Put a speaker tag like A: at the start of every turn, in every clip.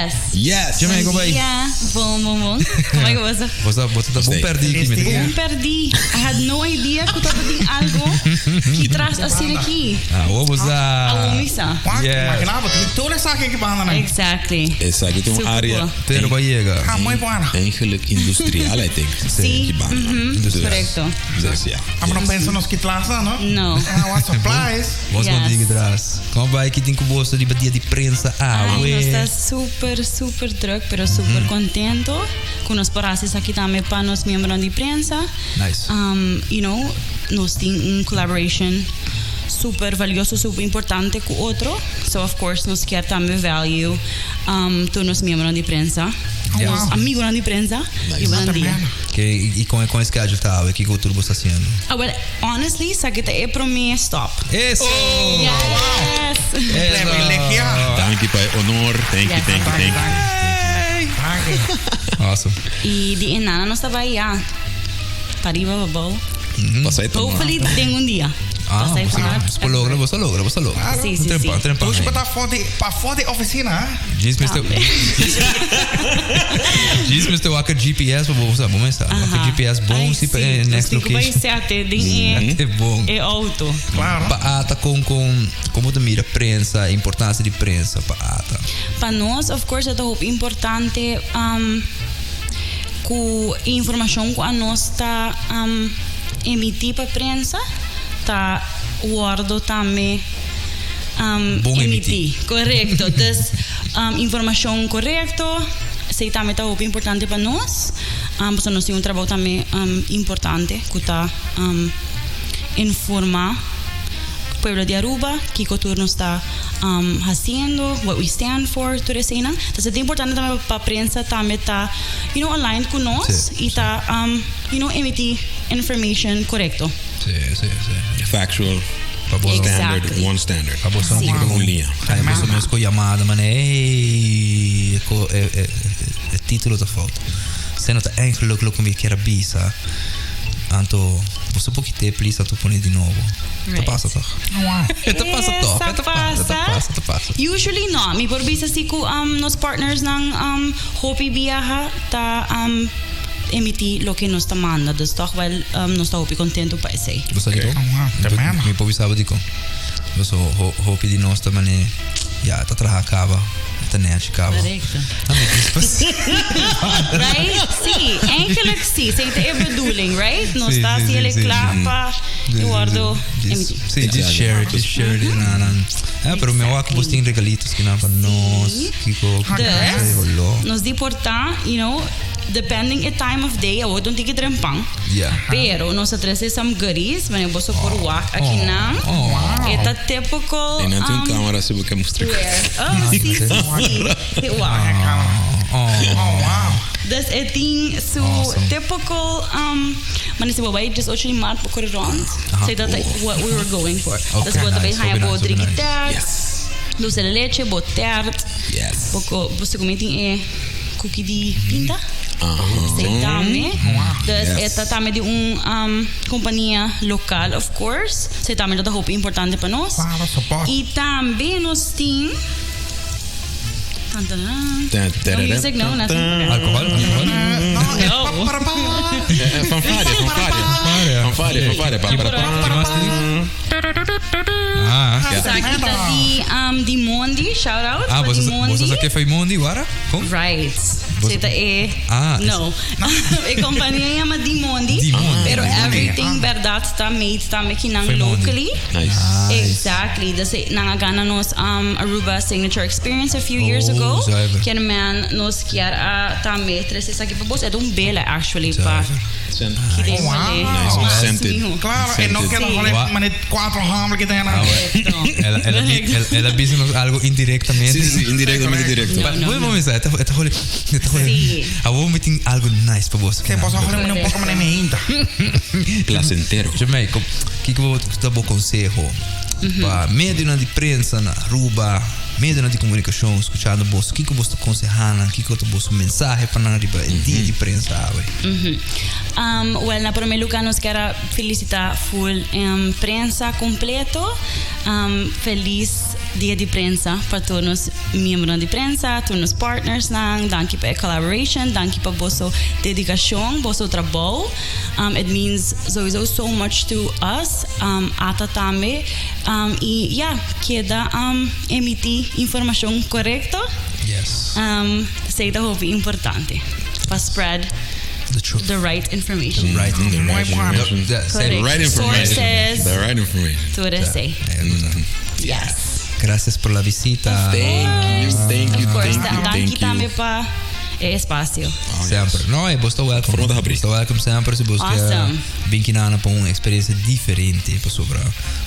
A: Yes.
B: Yes!
C: Jimmy, kon bai?
A: Dia. Bon, bon, bon. Kon bai ku boso?
C: Bo ta, bo ta bon perdí
D: Feliz
C: aki, mi
D: dia.
A: Bon perdí. I had no idea ku tabatin algo ki tras asina aki.
C: Ah, bo sa.
A: Awor mi sa.
D: Wak,
C: Yes.
D: imagina bo, tin tur esaki aki banda nan.
A: Exactly.
B: Esaki ta un
A: Super
B: área
A: cool.
C: Pero bo a yega.
D: Ah, muy bueno.
B: eigenlijk industrial, I think.
A: Sí.
B: Ki banda.
A: Mhm. Correcto.
B: Dus ja.
D: Ah, maar no pensa nos ki plaza, no?
A: No.
D: Ah, wat supplies.
C: Bos
A: Yes.
C: bon dia tras. Kon bai ki tin ku boso riba dia di prensa
A: Ay,
C: awe?
A: nos ta super, super druk, pero super contento ku nos por hasi esaki tambe pa nos miembronan di prensa.
C: Nice.
A: Nos tin un collaboration super valioso, super importante ku otro. So of course nos kier tambe value tur nos miembronan di prensa, nos amigonan di prensa riba nan dia.
C: Ke, i kon kon e schedule ta awe? Kiko tur bo sta hasiendo?
A: Ah well, honestly, esaki ta e prome stop.
C: Eso!
A: Yes!
C: Eso!
D: Privilegia.
B: Danki pa e honor. Thank you,
A: Yes.
B: thank you, thank you.
D: Danki.
C: Awesome.
A: I di e nana nos ta bai ya pariba pa bou.
B: Pasa e toma.
A: Hopefully den un dia.
C: Ah,
A: Pasa e
C: bo
A: toma.
C: bo logra, bo logra, bo logra.
A: Sí, sí,
C: Trempa,
A: sí.
C: trempa.
D: Tush pa ta for di, pafó di oficina, hè?
C: Djis mester Djis mester wak GPS pa bo sa, bo mester wak GPS bon
A: Ai,
C: si pa
A: sí.
C: e next
A: Nos tin ku bai
C: location.
A: sete den e
C: E bon.
A: e auto.
D: Claro.
C: Pa ata kon kon kon bo ta mira prensa, importancia di prensa pa ata.
A: Pa nos of course e ta hopi importante um ku e informashon ku anos ta um emití pa prensa ta wordo tambe um
C: Bon emití.
A: emití. Korekto. Dus um informashon korekto, esei tambe ta hopi importante pa nos. Um pasobra nos tin un trabou tambe um importante ku ta um informá pueblo di Aruba kiko tur nos ta um hasiendo, what we stand for, tur eseinan. Entonces e ta importante tambe pa prensa tambe ta you know aligned ku nos
C: Sí,
A: i ta um you know emití information korekto.
C: Sí, sí, sí.
B: Factual.
C: Pa bo
B: Standard,
A: Exactly.
B: one standard.
C: Pa bo
A: Sí.
B: Un liña.
C: Ay, boso mes ku yamada mane ey ko e e e titulo ta fout. Se no ta eigenlijk loke mi kier a bisa. Anto boso por kite please anto pone di nobo. Ta
A: Right.
C: pasa toch? E ta pasa toch?
A: Esa
C: E ta pasa, ta pasa, ta pasa.
A: Usually no. Mi por bisa si ku um, nos partners nan um, hopi biaha ta um, emití loke nos ta manda. Dus toch wel um, nos ta hopi contento pa esei.
C: Bo sa dikon?
D: Oh, wow, tremendo.
C: Mi por bisa bo dikon. Paso ho hopi di nos ta mane ya ta traha kaba, ta nechi kaba.
A: Correcto.
C: Ta mi dispas.
A: Right? Sí, eigenlijk sí. Esei ta e bedoeling, right? Nos
C: Sí,
A: ta
C: sí,
A: hasi
C: sí,
A: el
C: sí.
A: kla pa
C: Sí,
A: e
C: sí,
A: wordo
C: sí.
A: emití.
C: Sí, just share it, just share it. Na, na. Ah, pero mi wak bo tin regalitos kinan pa nos, kiko,
A: Dus,
C: holó.
A: nos di por ta, you know, depending e time of day, awor ta un tiki trempan.
C: Yeah.
A: Pero nos a trece some goodies, wanneer boso por wak aki nan.
C: Oh.
A: E ta typical.
B: E nan tin un
A: um,
B: camera si bo ke mustra.
A: wear. Oh, sí, sí, sí. E wak.
C: Oh.
D: Oh, wow.
A: Dus e tin su
C: Awesome.
A: typical, um, maar si bo bai 18 di maart bo kore rond, esey ta what we were going for.
C: Okay,
A: Dus bo ta
C: nice,
A: bay haya
C: hopi
A: bo
C: nice, hopi
A: driki
C: nice.
A: taart,
B: Yes.
A: dulce de leche, bo taart.
B: Yes.
A: Bo ko, bo segun mi tin e cookie di pinta.
B: Aha.
A: Esey tambe. Dus
B: Yes.
A: e ta tambe di un um, compania local, of course. Esey tambe ta hopi importante pa nos.
D: Claro, support.
A: Y tambe nos tin Tan, tan, tan.
B: Tan,
A: No
B: tarara,
A: music, no,
B: tan,
A: nothing.
B: tan.
C: Alcohol, alcohol.
D: No, e
A: No.
D: pa, pa, pa.
B: Fanfare, fanfare. Fanfare, fanfare. Pa, pa, pa.
C: Ki mas tin? Ah.
B: Ja.
A: Esaki ta di, um, di Mondi, shout out
C: Ah,
A: pa
C: boso
A: di Mondi.
C: boso sa ke foi Mondi, wara? Kon?
A: Right.
C: Boso-
A: Esey ta e.
C: Ah,
A: No. E compania yama Di Mondi.
C: Di Mondi.
A: Pero
C: Di Mondi.
A: everything berdad ta made tambe kinan
C: Foi Mondi.
A: locally.
B: Nice.
A: Exactly. Dus nan a gana nos um, Aruba Signature Experience a few years
C: Oh,
A: ago.
C: zuiver.
A: Kier men nos kier a tambe trece esaki pa bos. E ta un bela actually pa
C: Zuiver.
B: Sent.
A: kide
D: Oh, wow.
A: mane
B: Nice.
A: mas
B: Scented.
A: miho.
D: Claro, e no
B: Scented.
D: keda
A: Sí.
D: hole
C: Wa-
D: mane cuatro hambre que tengan.
C: Ah, Ela, ela, ela, ela bisa nos algo indirectamente.
B: Sí, sí, sí, indirectamente directo.
A: No, no,
C: Voy
A: no.
C: a esta esta hole, esta hole.
A: Sí.
C: Awor mi tin algo nice pa bos.
D: Sí, boso hole mane un poco mane mi hinta.
B: Placentero.
C: Jamai, kiko bo ta bo conseho pa medionan di prensa na Aruba, medionan di comunicacion scuchando bos, kiko bos ta conseha nan, kiko ta boso mensahe pa nan riba e dia di prensa awe?
A: Um, well, na prome lugar nos kier a felicita full um, prensa completo. Um, feliz. Dia di Prensa pa tur nos miembronan di prensa, tur nos partnersnan. Danki pa e collaboration, danki pa boso dedicacion, boso trabou. It means sowieso so much to us. Ata tambe. Y ya, keda emiti informacion corecto.
C: Yes.
A: Esey ta hopi importante pa spread
C: The truth.
A: the right information.
C: The right
B: The right
C: information.
B: information.
C: Yeah,
A: Correct.
B: The right information.
A: Sources.
B: The right information.
A: Tur esey. Yes.
C: Gracias por la visita.
B: Thank you, thank you,
A: Of course.
B: thank you,
A: Danki
B: thank you.
A: tambe pa e espacio.
C: Semper. No, e bo ta welcome.
B: Forma ta habri.
C: Bo ta welcome semper si bo
A: Awesome.
C: bin kinan pa un experiencia diferente pasobra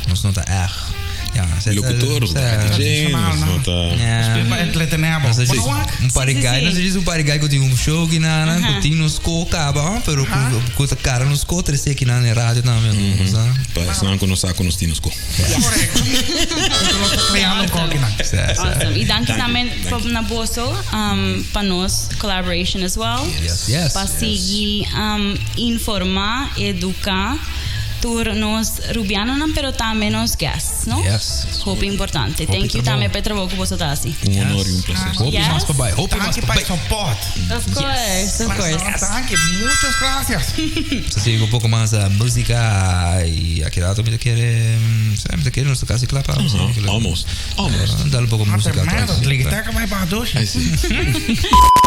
C: nos no ta echt. Ja,
B: Locutor, nos ta DJ, nos no ta.
C: Ja.
D: Pa entretener bo.
C: Nos
D: Bueno, wak.
C: un par di guy, nos djis un par di guy cu tin un show kinan, cu tin nos co caba, pero cu cu ta cara nos co trece kinan den radio tambe, sa.
B: Pa esnan cu no sa cu nos tin nos co.
D: Correcto. Cu nos ta creando un co kinan.
C: Sa, sa.
A: Awesome. Y danki
B: Danki,
A: tambe pa
B: danki.
A: na boso um, pa nos collaboration as well.
C: Yes, yes.
A: Pa sigui um, informa, educa tur nos rubianonan pero tambe nos guests, no?
C: Yes.
A: Hopi importante.
C: Hopi
A: Thank you
C: trabou.
A: tambe pa e trabou cu boso ta haci.
B: Un honor y un placer.
C: Hopi
A: Yes.
C: mas pa bay. Hopi mas
D: Danki
C: pa
D: pa
C: bay.
D: support.
A: Of course, of course.
D: Danki, muchas gracias.
C: Sa sigui un poco mas musica y aki rato mi ta kere, sa mi ta kere nos ta casi cla pa.
B: Almost. Almost.
C: Dal un poco musica.
D: Merde, het ligt daar bij Badosh.
B: I see.